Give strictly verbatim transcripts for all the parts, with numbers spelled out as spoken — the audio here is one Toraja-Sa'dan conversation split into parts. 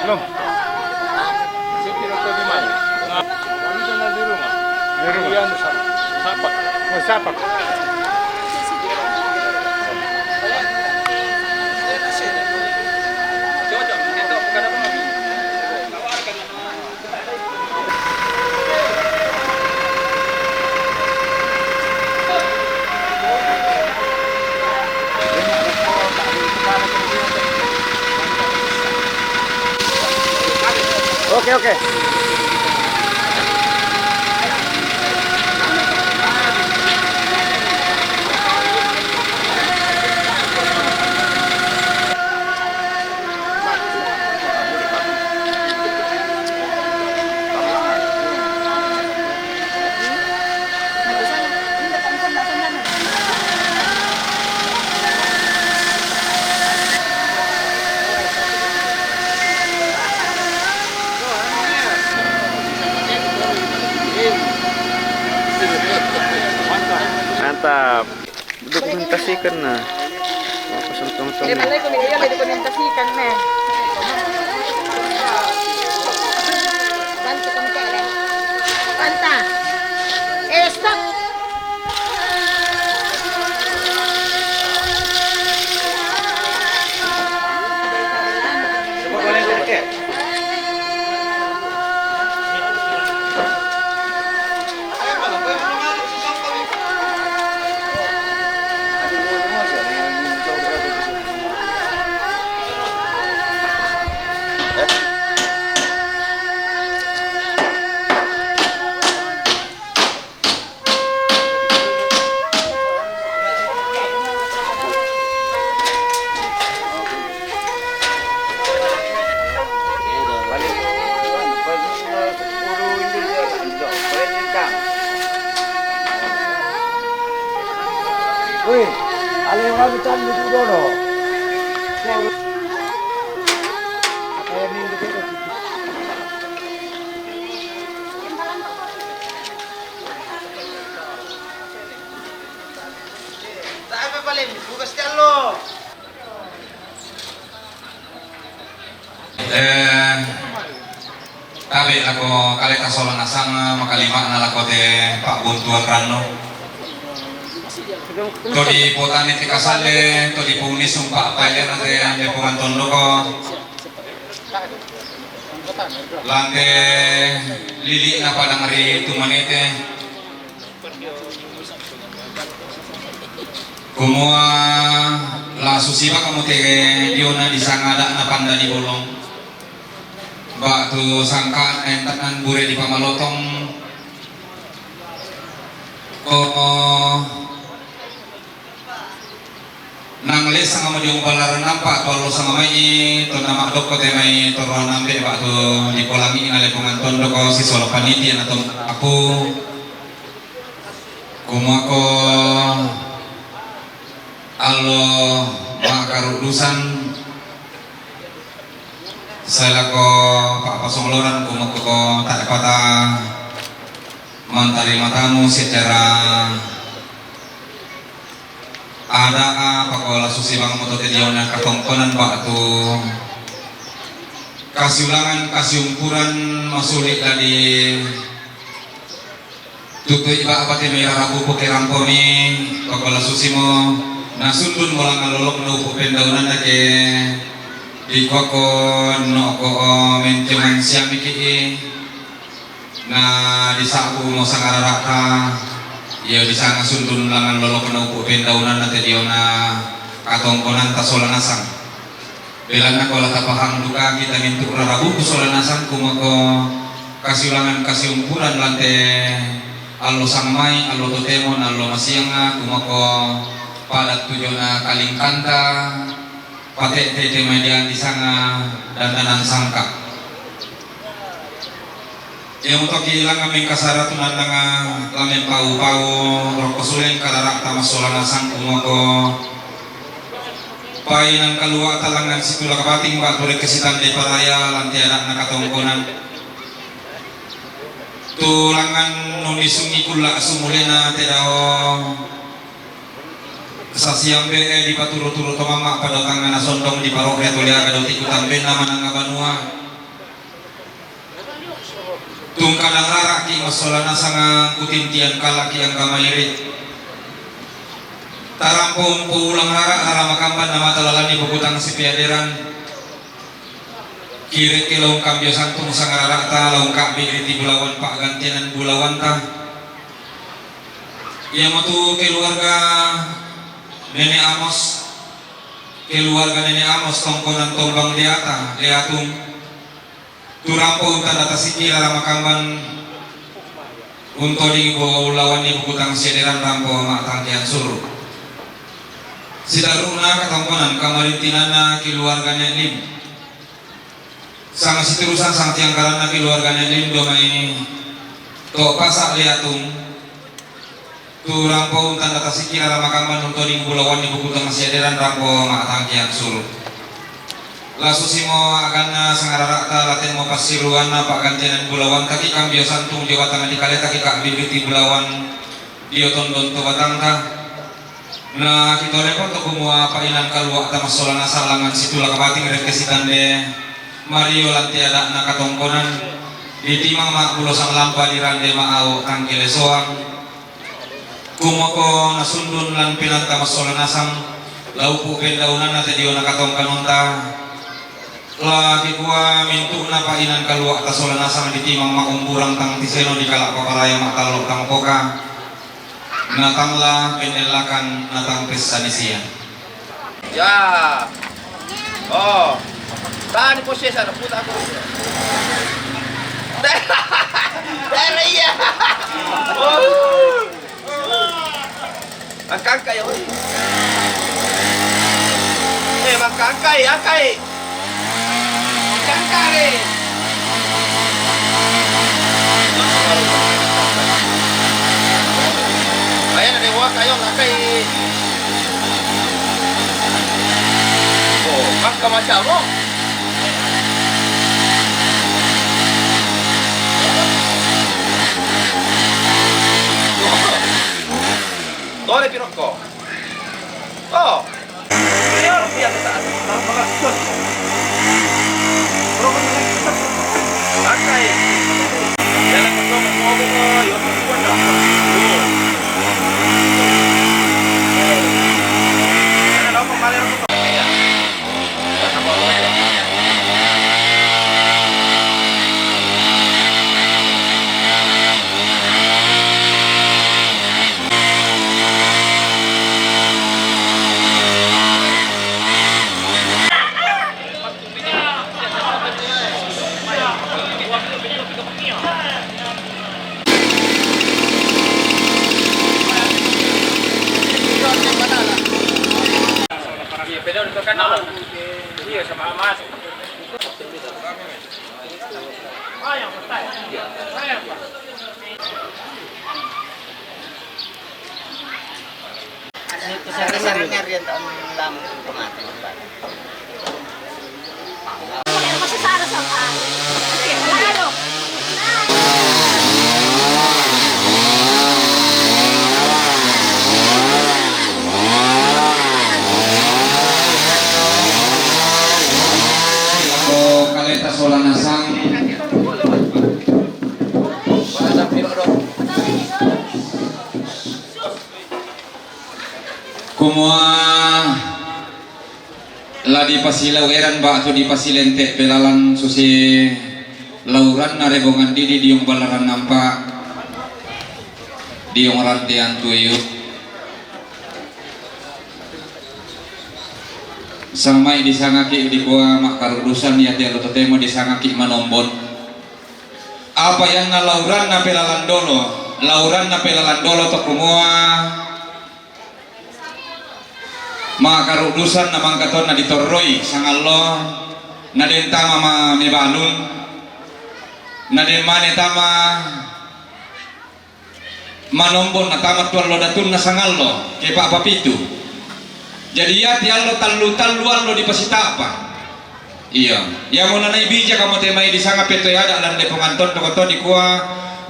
Di rumah. Di rumah. Sapak. Oh, sapak. Oke, oke. Mantap. Dokumentasikan na. Apa sentong-sentong ni? Iya, dokumentasikan na. Bantu kami, Kak, ya. Panta. Eh, stop. Weh, ale orang hutan itu dulu. Apa yang ini? Tabe paling, buka setia lo. Eh, tabe lako kale kasola nasang, makalima'na lako te pa'buntuan rannu. To dipotane te kasale, to dipounisu'na pa'paile'na te lepongan tondoko. Lante lili'na padang ri tumanete. Kumua la susi bangmo te diona disanga ada'na panda di bolong. Ba'tu sangka'na entaknan bure dipamalotong. Ko Nang lessangmo dio balla'na nampa to allo sanga mai, tonna ma'dokko te mai torro nambe ba'tu dipolangi'na lepongan tondoko sisola panitia na to aku. Kumuako allo ma'karuddusan sae lako pa'pasongloran, kumuako tae pata mantarima tamu secara ada'a, pakola susi bangmo to te diona katongkonan ba'tu kasiulangan kasiumpuran masuli' la ditutui ba'ba te mai rarabu pokerampomi, pakola susimo nasundun molangngan lolokna upu' pendaunanna ke dikuako no'ko o mentiongan siamiki'i. Na disa'bu mo sangarara'ta, ia disanga sundun langngan lolokna upu' pendaunanna te diona katongkonanta sola nasang. Belanna ko la tapahang duka kita mintu' rarabuku sola nasang, kumuako kasiulangan kasiumpuran lante allo sangmai, allo totemo na allo masianga, kumuako pada tu diona kalingkanta, pate'te te mai dian disanga dandanan sangka. Iamoto ki langngan mengkasara tu nannanga la mempau-pau rokko suleng karara'ta massola nasang, kumuako pai nangkalua'ta langngan situla kapating ba'tu rekke sitandai paraya lante ada'na katongkonan. Tu langngan nunisungi kulla sumulena te dao sasiambe'e dipaturu-turu to mamma' pada tangnga nasondong diparo're tuli aga dao tiku tambenna mananga banua. Kadang rara'ki' massola nasang kutintian kala'ki' angka mairi'. Tarampo ulang rara' na ramakamban na matalalani bukutang sipiaderan. Kirekke laung kambio santung sangarara'ta laung ka'bi' ri tibulawan pa'gantianan bulawanta. Iamotu keluarga Nene' Amos, keluarga Nene' Amos tongkonan Tombang Deata, Deatung. Tu rampo untanda tasikki' rara makamban untoding bulawanni bukutang siaderan rampo ma'tangkean suru'. Sidarru'na katongkonan kamarintinanna keluarga Ne'lim. Sanga siturusan sangtiangkaranna keluarga Ne'lim domai to' pasa' Deatung. Tu rampo untanda tasikki' rara makamban untoding bulawanni bukutang siaderan rampo ma'tangkean suru'. Lasusimo a'ganna sangarara'ta latemmo passiruanna pa'gantianan bulawantaki' kambio santung dio batang dikaleta ki' ka'bi' ri tibulawan dio tondon to batangta. Na kitoleko to kumua pa'inang kalua'ta massola nasang langngan situlak bating rekke sitande mario lan te ada'na katongkonan ditimang ma'bulo sanglampa dirande ma'ao tangkelesoang. Kumoko nasundun lan penaanta massola nasang, laupu' pendaunanna te diona katongkanonta, la kikua mintu'na pa'inang kalua'ta sola nasang ditimang ma'umburang tang tiseno dikala' paparaya ma'tallo tang poka, na tang la pennellakan na tang pessanisia. Ya. Oh. Tani posesa na puta ko. Dara iya. Oh. Angkangkai, oi. Eh, mangkangkai, angkai. Angkangkai. Ayo, na dewa kayo, angkai. Oh, mangka macam, oh. Tole pirokko. Oh. Iya, rupiah kita. Tambah. Rokok ini. Pakai. Jalan ke rumah, mau ke, ya, bukan dah. Tuh. Karena kamu kemarin aku pakai ya. Sarang-sarangnya rian taun lama itu mati. Kaleta sola nasang. Kumua la dipasilau eran ba'tu dipasilente' pelalang susi lauranna rebongan didi diong ballaran nampa diong rantean tuyu. Samai disangaki' dikua ma'karudusan, iate allo totemo disangaki' manombon. Apa ianna lauranna pelalang dolo, lauranna pelalang dolo to kumua ma'karudusan na mangka tonna ditorroi sangallo, na den tama ma-, mebalun, na den mane tama manombon na tama tu allo datunna sangallo, ke pa'papitu. Jadi iate allo tallu-tallu allo dipasita'pa. Iya, iamo nanai bija kamo te mai disanga pettoe ada' lande ponganton toko to dikua,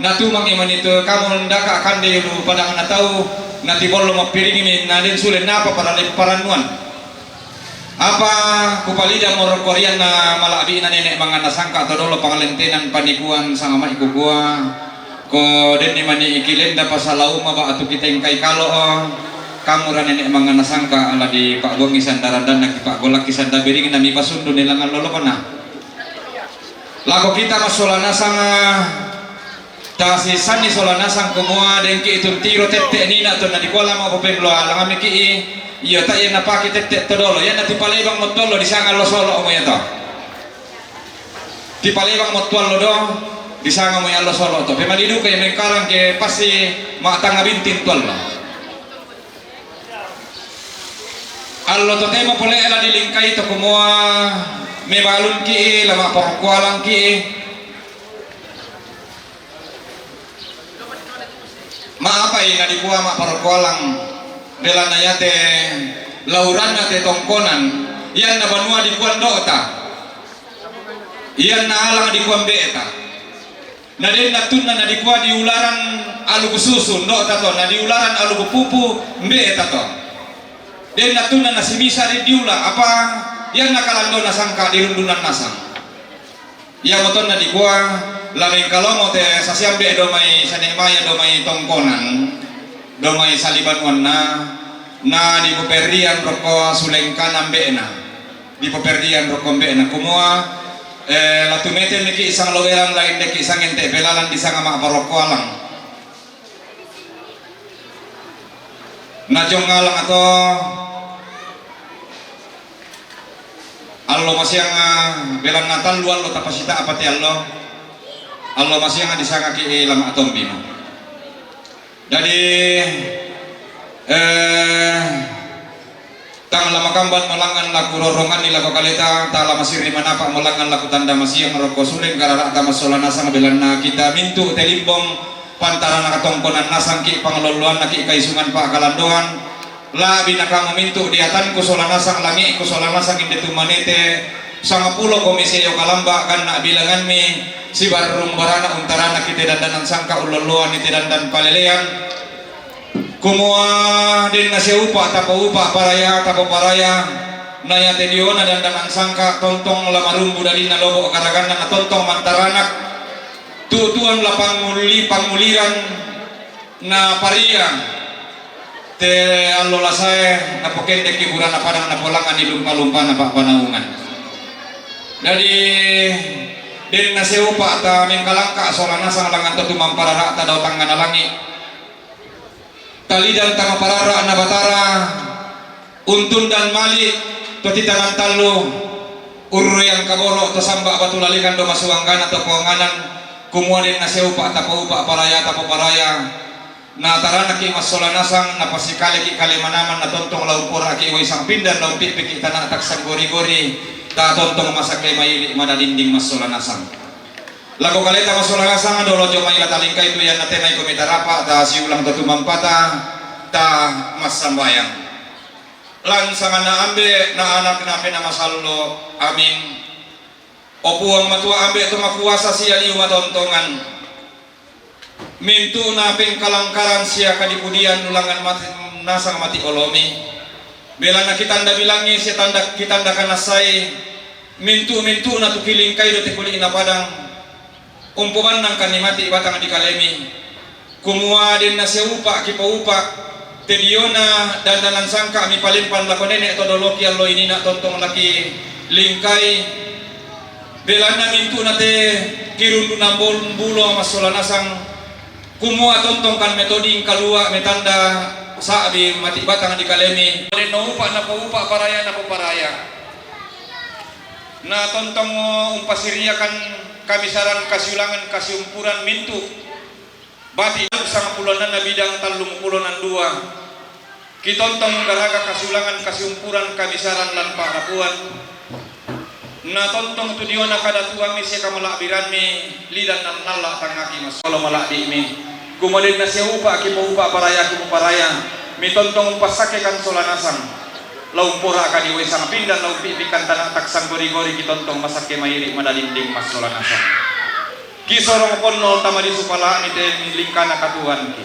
natumangi mani to kamo ndaka kande ulu padang na tau, natibollo mappiringimi na den sule napa parale parannuan. Apa kupalidang mo rokko rianna mala'bi'na nene' mangana sangka' to dolo pangalentenan panikuan sangama'i kukua, ko denni mani ikilenda pasalauma ba'tu kitengkai kalo'o, kamura nene' mangana sangka' la dipa'buangi sandarandanna kipa'golakki sanda biringna mipasundu ni langan lolokona. Lako kita massola nasanga, Tasisanni sola nasang kumua dengki itu tiro tette' nina to nadikua lama popeng lo alang amiki i, iyo ta iya napake tette' to dolo, iya natipalebang mo tuallo disanga lo solo mo iya to. Tipalebang mo tuallo do, disanga mo iya lo solo to. Pemali duka iya mengkarang ke pasti ma'tanga binting tuallo. Allo totemo pole la dilingkai to kumua mebalungki i, la ma'parokkualangki i. Ma'apai nadikua ma'parokkualang? Belanna iate lauranna te tongkonan, ianna banua dikua ndo'ta, ianna alang dikua mbe'ta. Na den nattunna nadikua diularang aluku susu ndo'ta to, na diularang aluku pupu mbe'ta to. Den nattunna nasimisa ri diula, apa ianna kalandona sangka dirundunan nasang. Iamo tonna dikua, la mengkalomo te sasiambe do mai Sanemaya do mai Tongkonan, do mai Salibanuanna, na dipoperian rokko sulengkana mbe'na, dipoperian rokko mbe'na, kumua, eh, la tumete miki isang loweran lain deki isang ente belalan disanga ma'parokko alang. Najong alang ato allo masianga, belanna tallu allo tapasita apa te allo, allo masianga disangaki lama tombimo. Jadi, eh, Tang la makamban molangngan laku roronganni lako kaleta, ta la masirri manapa molangngan laku tanda masiang rokko suleng garara'ta massola nasang belanna kita mintu te limbong pantarana katongkonan nasangki panglolloannaki kaisungan pa'kalandoan, la'bi nakamu mintu diatanku sola nasang langi'ku sola nasang inde tumanete, sangapulo komisi yo kalamba ganna bilanganmi, sibarrung barana untarana kite dandanan sangka ullolloanni te dandan palelean. Kumua denna siupa tapaupa paraya tapaparaya, na iate diona dandanan sangka tontong la marumbu dadinna lobo garaganna na tontong mantaranak, tu'tuan la panguli-, panguliran na paria te allo lasae napokendekki burana padang napolangani lumpa-lumpana pa'panaungan. Jadi denna siupa ta mengkalangka sola nasang langan to tumamparara'ta dao tangngana langi'. Talidang tamaparara'na Batara, untundan mali' to titanan tallu, urruyang kaboro' to samba' batu lalikan do masuanggana to kuanganan, kumua denna siupa tapaupa paraya tapaparaya, na taranaki massola nasang, napasikaleki kale manaman, na tontong la umporaki wai sangpindan, la umpi'piki tana taksanggori-gori, ta tontong masakke mairi' madadinding massola nasang. Lako kaleta massola nasang, dolo jomai la talingkai tu ianna temai komita rapa, ta siulang to tumampata, ta massambayang. Lan sanganna Ambe', na Anak, na Penaa Masallo'. Amin. O Puang Matua Ambe' to makuasa sia liu matontongan. Mintu'na pengkalangkaran sia kadipudian ulangan mati, nasang mati olomi. Belanna kitanda bilangi sia tanda, kitanda kanassai, mintu-mintu'na tu kilingkai do te kuli'na padang, umpobannangkanni mati batang dikalemi. Kumua denna siupa kipoupa, te diona dandanan sangka mipalempang lako nene' to doloki allo inina tontong laki lingkai, belanna mintu'na te kirundunan bol-, bulo massola nasang, kumua tontongkan metoding kalua metanda sa'bi mati batang dikalemi. Denno upa napoupa paraya napoparaya. Na tontong umpasiriakan kamisaran kasiulangan kasiumpuran mintu'. Bati' sangpulo annanna bidang tallumpulo annang dua. Kitontong garaga kasiulangan kasiumpuran kamisaran lan pa'rapuan. Na tontong tu diona kadatuammi sia kamala'birammi lidanna nalla tangngaki massolo mala'bi'mi. Kumua denna siupa kipoupa paraya kipoparaya, mitontong umpassakkekan sola nasang. La umpora'ka di wai sangpindan, la umpi'pikkan tana taksanggori-gori, kitontong masakke mairi' madadinding massola nasang. Kisorong ponno tama di supala'mi te lingkana katuoanki.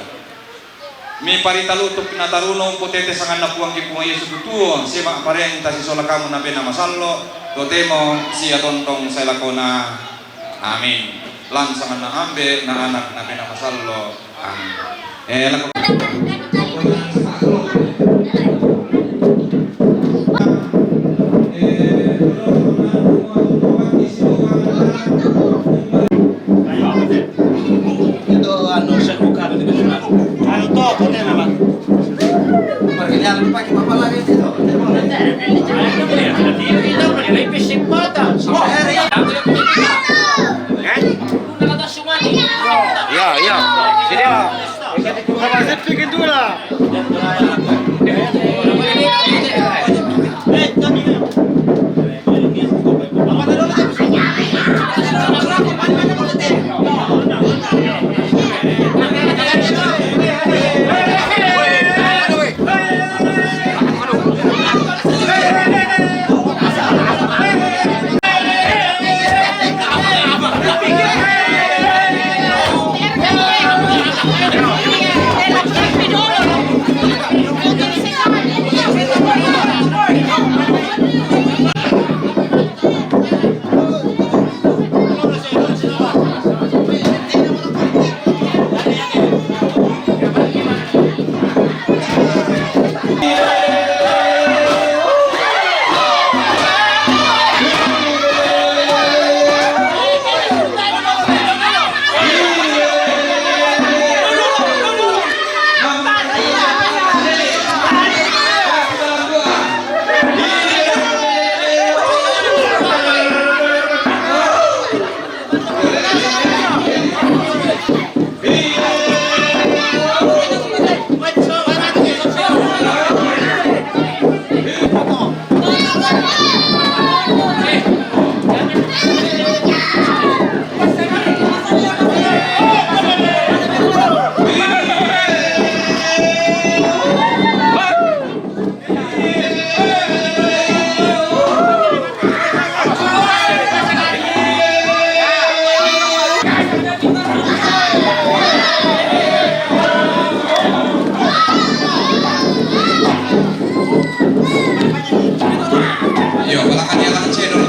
Mi parita lutuk na tarunong potete sanganna Puangki Puang Yesu tutuo, sema parenta sisola kamu napena masallo, totemo sia tontong sai lakona. Amin. Lan sanganna Ambe na Anak napena masallo. Amin. Eh, lako. Itu anu, saya buka. Anu to, hotel apa? Pergi jalan pakai apa lagi itu? Kita punya naik bisikleta. Ya, ya. Sini, Pak. Sama Zepti gitu lah. Yo, balakang dia, balakang channel.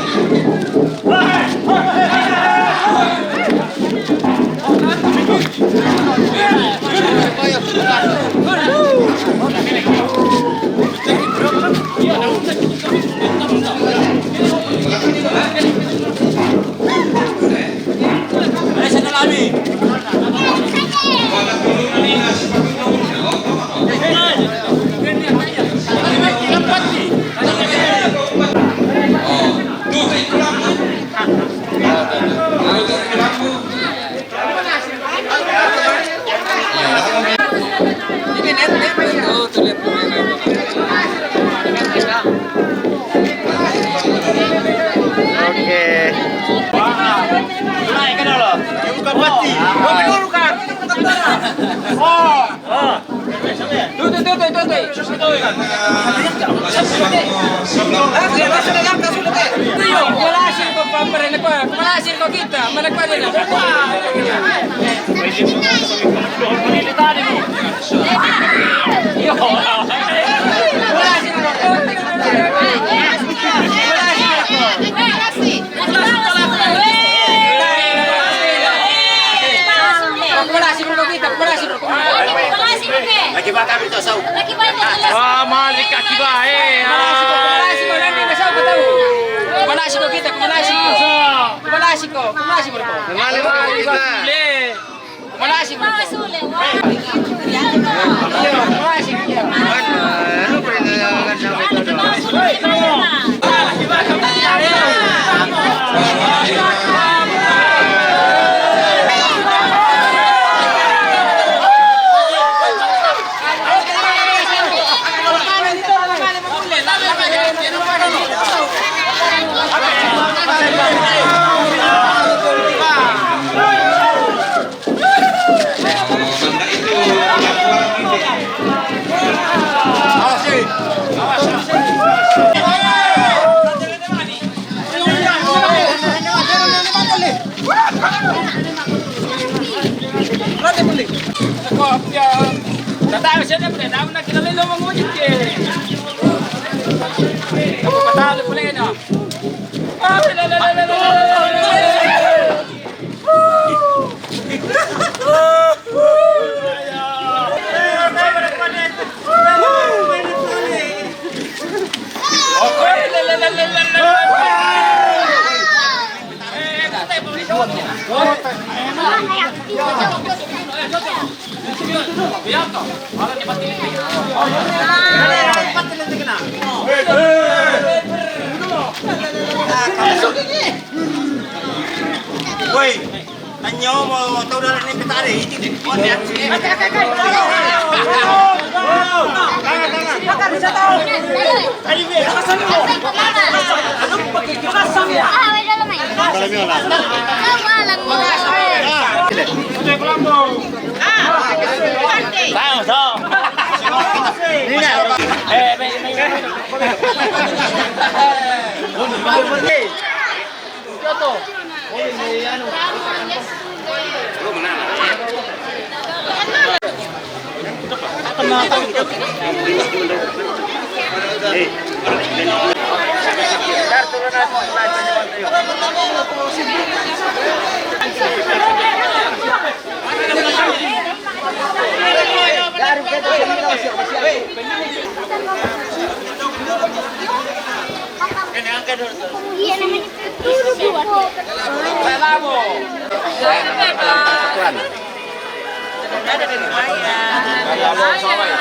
Oke. Tutu, tutu, tutu. Malasi ko, pampare na ko. Malasi ko kita, mana ko din. Malasi ko. Malasi ko. Malasi ko kita, malasi ko. Lagi ba kami to, sau? Lagi ba ito? Ah, mali ka, kiba, eh. Malasi ko, malasi ko, nani na sa ko tau. Malasi ko kita, malasi ko. Malasi ko, malasi ko. Mali ka, kiba. Malasi ko. Malasi ko. Woi, tanyo mo tau dalan ni peta ada itu deh.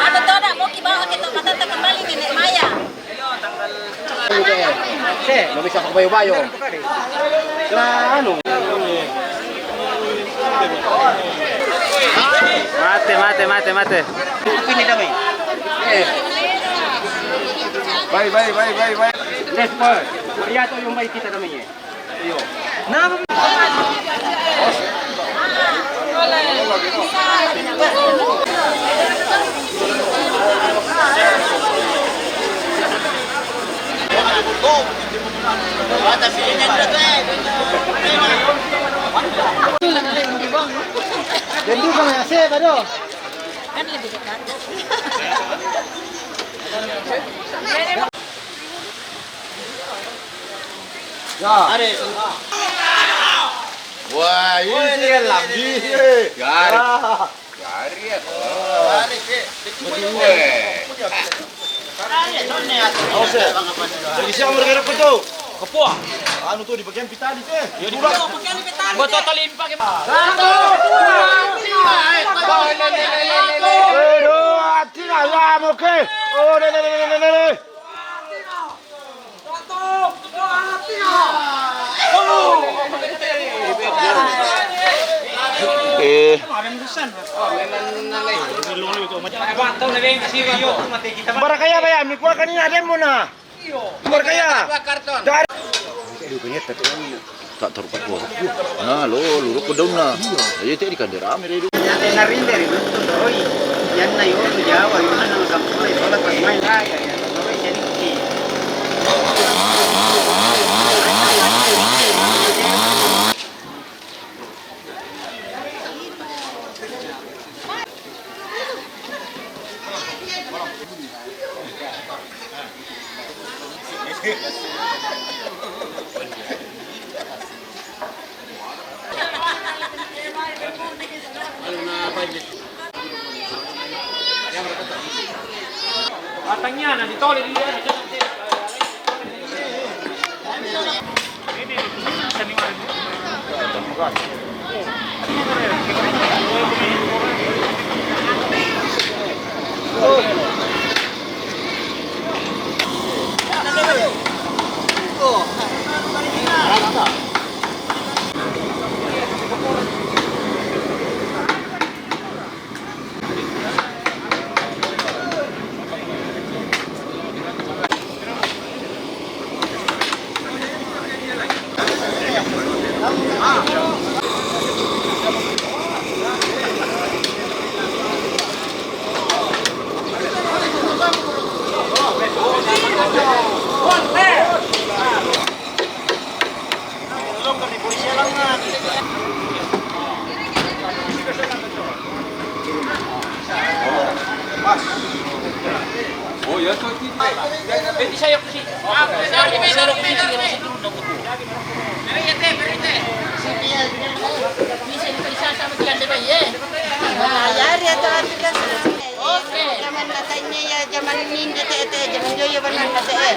Anu toh, dak mau kibawa kita kata kembali nenek Maya. Lo bisa pakai bayo-bayo. Lah, anu. Mate, mate, mate, mate. Ini damai. Eh. Bye, bye, bye, bye, bye. Let's go. Lihat tuh yang baik kita damai. Jangan lupa ya, saya, aduh. Kan lebih dekat. Ya. Wah, ini dia lagi. Garis. Ah. Garis ya. Garis, eh. Betul, eh. Awas, eh. Lagi siapa mereka dapat tuh? Kepo. Anu tuh di bagian pita di teh. Ya, di bagian pita di teh. Buat total impak ya, Pak. Satu, dua, tiga, eh, aduh, hati lah, oke. Oh, le, le, le. Eh. Barakaya ba ya, mi kuah kanina demo na. Barakaya. Dari. Tak taruh pat kuah. Nah, lo, lo, lo, daun na. Ayo, tadi kan dia rame deh. Yang narinde ri nonton doi. Yang na yo tu Jawa, yo na nang kampung, yo la pas main raya, ya. Doi sedikit. Batangnya na ditoleh dia.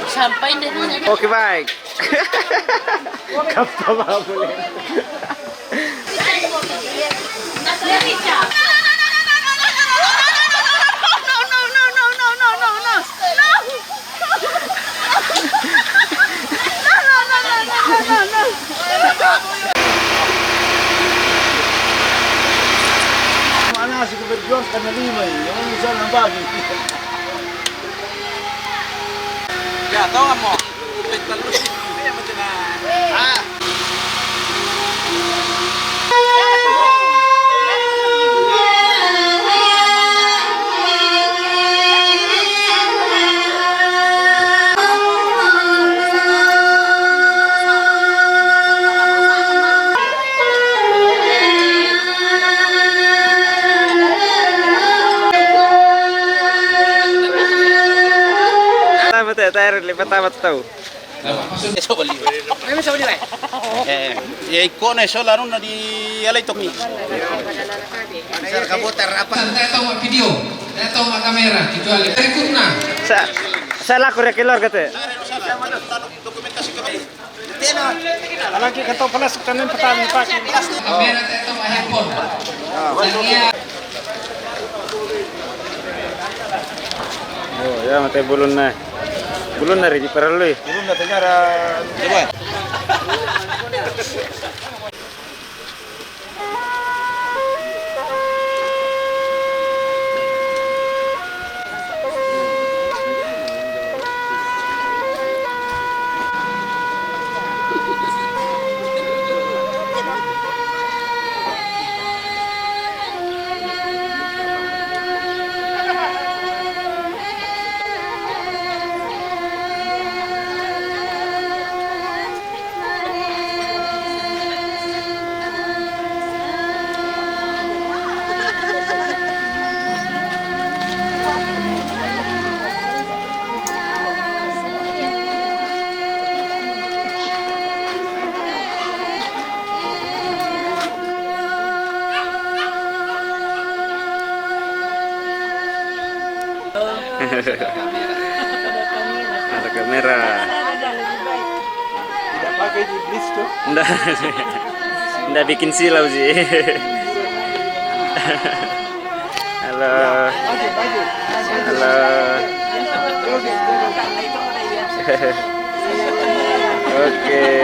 Sampai deh. Oke, baik. Kappa ba boleh? Mana sih berjuang karena lima ini? Yang bisa nambah gitu. Ya, tahu nggak mau? Pertama teh, tayar lepas tamat tahu. Eh, ya, ikut nih, soal anu na di alai tomi. Saya kabutar apa? Saya tahu mak video, saya tahu mak kamera, kecuali berikutnya. Sa-, salah korek keluar kata. Dokumentasi kami. Lagi kata panas, kanan petang pakai. Kamera saya tahu mak handphone. Saya Oh, ya, mate bulun na. Bulun na ri di paralui. Bulun na tanyara. Coba. Ada kamera. Tidak pakai di blis tuh. Nda, nda bikin silau sih. Halo. Halo. Oke.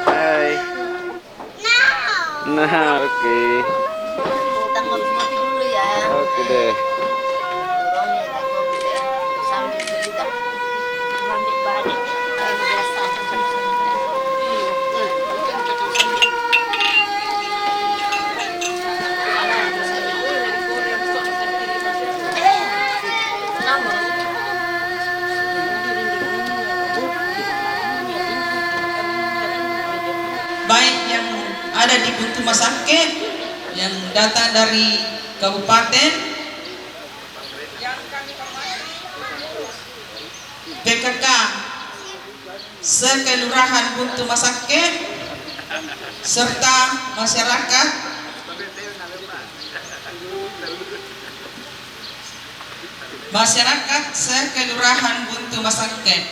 Hai. Nah, oke. Tanggal mati dulu ya. Oke deh. Baik yang ada di Buntu Masakke, yang datang dari kabupaten, P K K se-Kelurahan Buntu Masakke, serta masyarakat, masyarakat se-Kelurahan Buntu Masakke.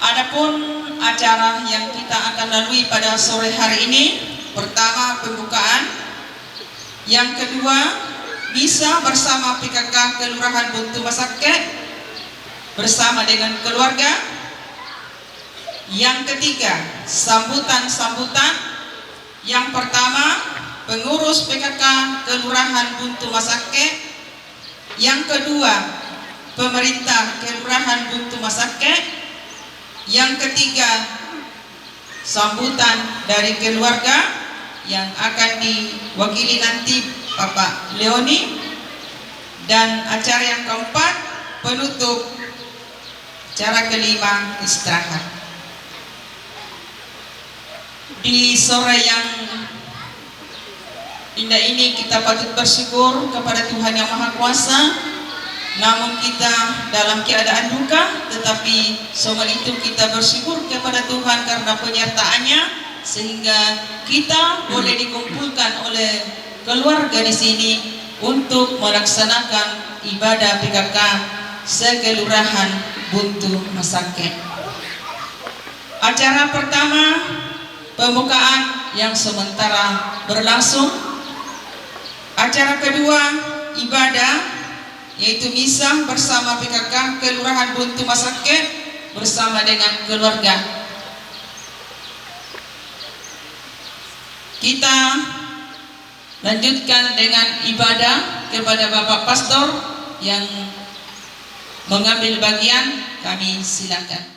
Adapun acara yang kita akan lalui pada sore hari ini, pertama pembukaan, yang kedua misa bersama P K K Kelurahan Buntu Masakke bersama dengan keluarga, yang ketiga sambutan-sambutan, yang pertama pengurus P K K Kelurahan Buntu Masakke, yang kedua pemerintah Kelurahan Buntu Masakke, yang ketiga sambutan dari keluarga yang akan diwakili nanti Bapak Leoni, Dan acara yang keempat, penutup. Acara kelima, istirahat. Di sore yang indah ini, kita patut bersyukur kepada Tuhan Yang Maha Kuasa. Namun kita dalam keadaan duka, tetapi soal itu kita bersyukur kepada Tuhan karena penyertaannya, sehingga kita boleh dikumpulkan oleh keluarga di sini untuk melaksanakan ibadah P K K se-Kelurahan Buntu Masake. Acara pertama, pembukaan yang sementara berlangsung. Acara kedua, ibadah, yaitu misa bersama P K K Kelurahan Buntu Masake bersama dengan keluarga. Kita lanjutkan dengan ibadah kepada Bapak Pastor yang mengambil bagian, kami silakan.